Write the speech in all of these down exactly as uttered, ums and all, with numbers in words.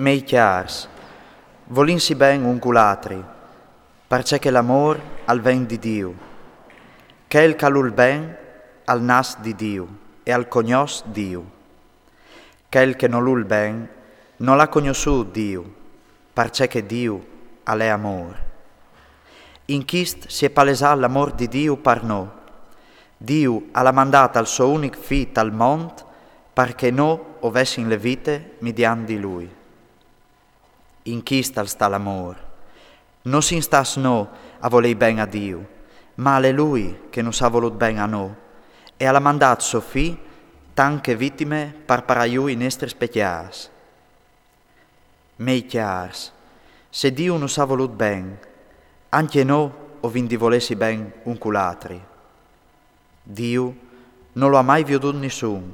Mei cjârs, volìnsi ben un cul atri, parcè che l'amôr al ven di Diu. Chel ch'al vûl ben al nas di Diu e al cognòs Diu. Chel che nol vûl ben nol à cognossût Diu, parcè che Diu al è amôr. In chist si è palesât l'amôr di Diu par nô. Diu al à mandât al so unic Fi tal mont par che nô o vessin le vite midiant di lui. In chist al sta l'amôr. No sin stâts nô a volêi ben a Diu, ma al è lui che nus à volût ben a nô e al à mandât so Fi tant che vitime par parâ jù i nestris pecjâts. Mei cjârs, se Diu nus à volût ben, ancje nô o vin di volêsi ben un cul atri. Diu no lu à mai viodût nissun.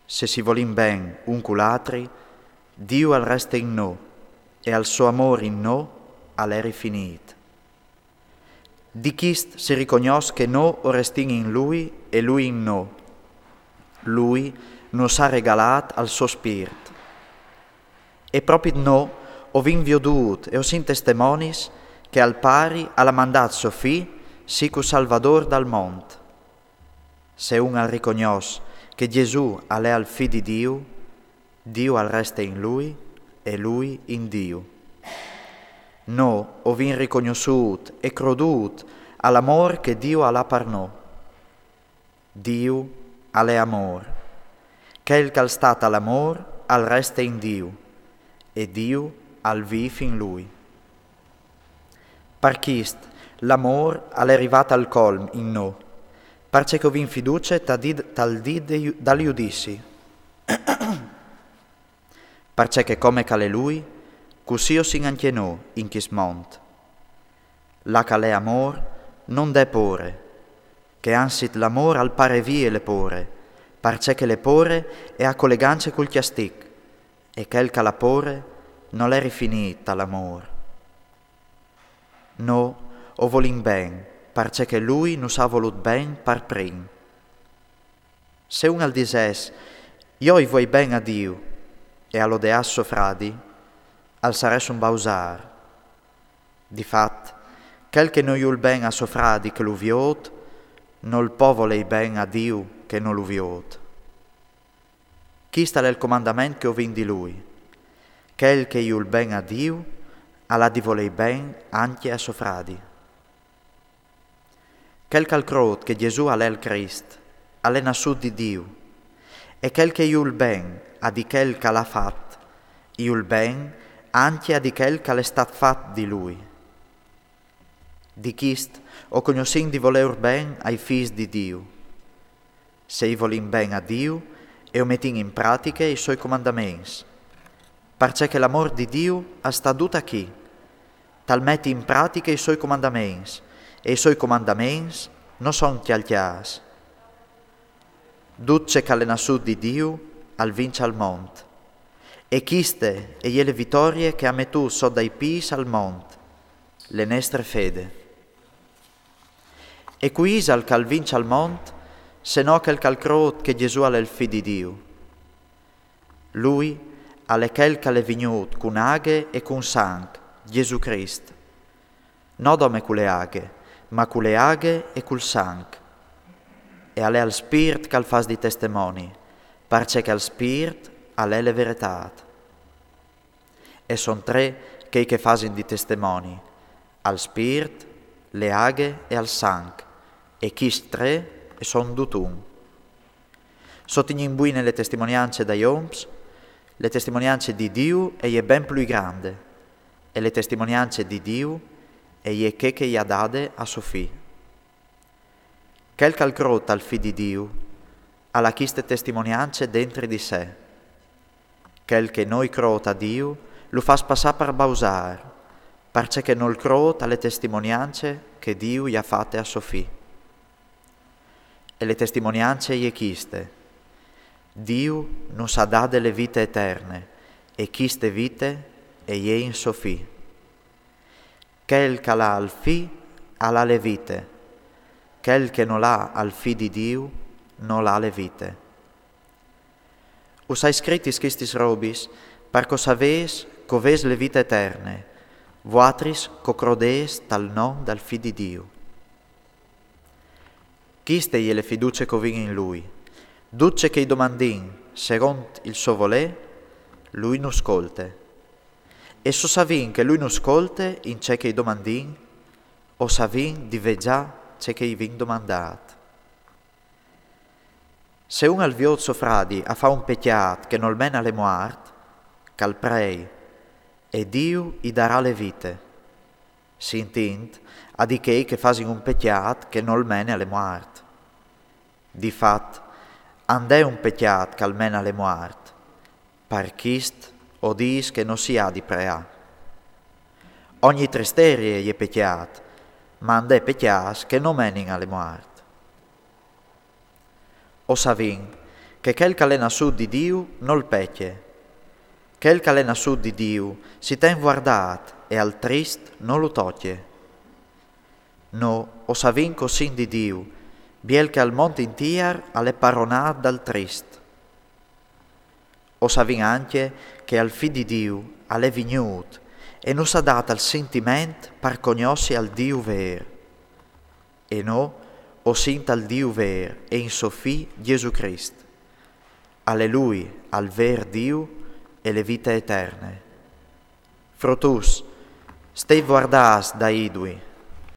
Se si volìn ben un cul atri, Diu al reste in nô e al so amôr in nô al è rifinît. Di chist si ricognòs che nô o restìn in lui e lui in nô. Lui nus à regalât al so Spirt. E propit nô o vin viodût e o sin testemonis che al Pari al à mandât so Fi sì cul Salvadôr dal mont. Se un al ricognòs che Jesù al è al Fi di Diu, Diu al reste in lui e lui in Diu. Nô o vin ricognossût e crodût al amôr che Diu al à par nô. Diu al è amôr. Chel ch'al sta tal amôr al reste in Diu, e Diu al vîf in lui. Par chist, l'amôr al è rivât al colm in nô, parcè che o vin fiducie tal dì, tal dì de ju-, dal judizi. Parcè che come ch'al è lui, cussì o sin ancje nô in chist mont. Là ch'al è amôr, no 'nd è pôre, che anzit l'amôr al pare vie le pôre, parcè che le pôre e à coleganze cul cjastic, e chel ch'al à pôre nol è rifinît tal amôr. Nô o volìn ben, parcè che lui nus à volût ben par prin. Se un al disès: «Jo i vuei ben a Diu», e al odeàs so fradi, al sarès un bausâr. Di fat, chel che no jûl ben a so fradi che lu viôt, nol pò volei ben a Diu che no lu viôt. Chist al è il comandament che o vin di lui. Chel che jûl ben a Diu, al à di volei ben ancje a so fradi. Chel ch'al crôt che Jesù al è il Crist, al è nassût di Diu, e chel che jûl ben a di chel ch'al à fat, jûl ben ancje a di chel ch'al è stât fat di lui. Di chist o cognossìn di volêur ben ai fîs di Diu, se i volìn ben a Diu e o metìn in pratiche i soi comandaments. Parcè che l'amôr di Diu al sta dut achì, tal meti in pratiche i soi comandaments, e i soi comandaments no son cjalcjâts. Dut ce ch'al è nassût di Diu al vinç al mont. E chiste e je le vitorie che à metût sot dai pîts al mont, le nestre fede. E cui isal ch'al vinç al mont, se no chel ch'al crôt che Jesù al è il Fi di Diu? Lui al è chel ch'al è vignût cun aghe e cun sanc, Jesù Crist. No dome cu le aghe, ma cu le aghe e cul sanc. E al è al Spirt ch'al fâs di testemoni, parcè che al Spirt al è le veretât. E son trê chei che fasin di testemoni, al Spirt, le aghe e al sanc, e chist trê e son dut un. Sò tignint buine le testimoniance dai oms, le testimoniance di Diu e je ben plui grande, e le testimoniance di Diu e je chê che i à dade a so Fi. Chel ch'al crôt al Fi di Diu, al à chiste testimoniance dentri di se. Chel che no i crôt a Diu, lu fâs passâ par bausâr, parcè che nol crôt a le testimoniance che Diu i à fate a so Fi. E le testimoniance e je chiste: Diu nus à dade le vite eterne, e chiste vite e je in so Fi. Chel ch'al à al Fi, al à le vite. Chel che nol à al Fi di Diu, nol à le vite. Us ai scritis chistis robis, Par ch'o savês ch'o vês le vite eterne, vualtris ch'o crodês tal non dal Fi di Diu. Chiste e je le fiducie ch'o vin in lui. Dut ce ch'i domandìn segont il so volê, lui nus scolte. E s'o savìn che lui nus scolte in ce ch'i domandìn, o savìn di vê za ce ch'i vin domandât. Se un al viôt so fradi a fâ un pecjât che nol mena a le muart, ch'al prei, e Diu i darà le vite. Si intint a di chei che fasin un pecjât che nol mene a le muart. Di fat, a 'nd è un pecjât ch'al mena a le muart, par chist o dîs che no si à di preâ. Ogni tresterie e je pecjât, ma a 'nd è pecjâts che no menin a le muart. O savìn che chel ch'al è nassût di Diu nol pecje. Chel ch'al è nassût di Diu si ten vuardât e al trist no lu tocje. No, o savìn ch'o sin di Diu, biel che al mont intîr al è paronât dal trist. O savìn ancje che al Fi di Diu al è vignût e nus à dât al sintiment par cognossi al Diu vêr. E no, o sin tal Diu vêr e in so Fi Jesù Crist. Al è lui al vêr Diu e le vite eterne. Fruts, steit vuardâts da idui,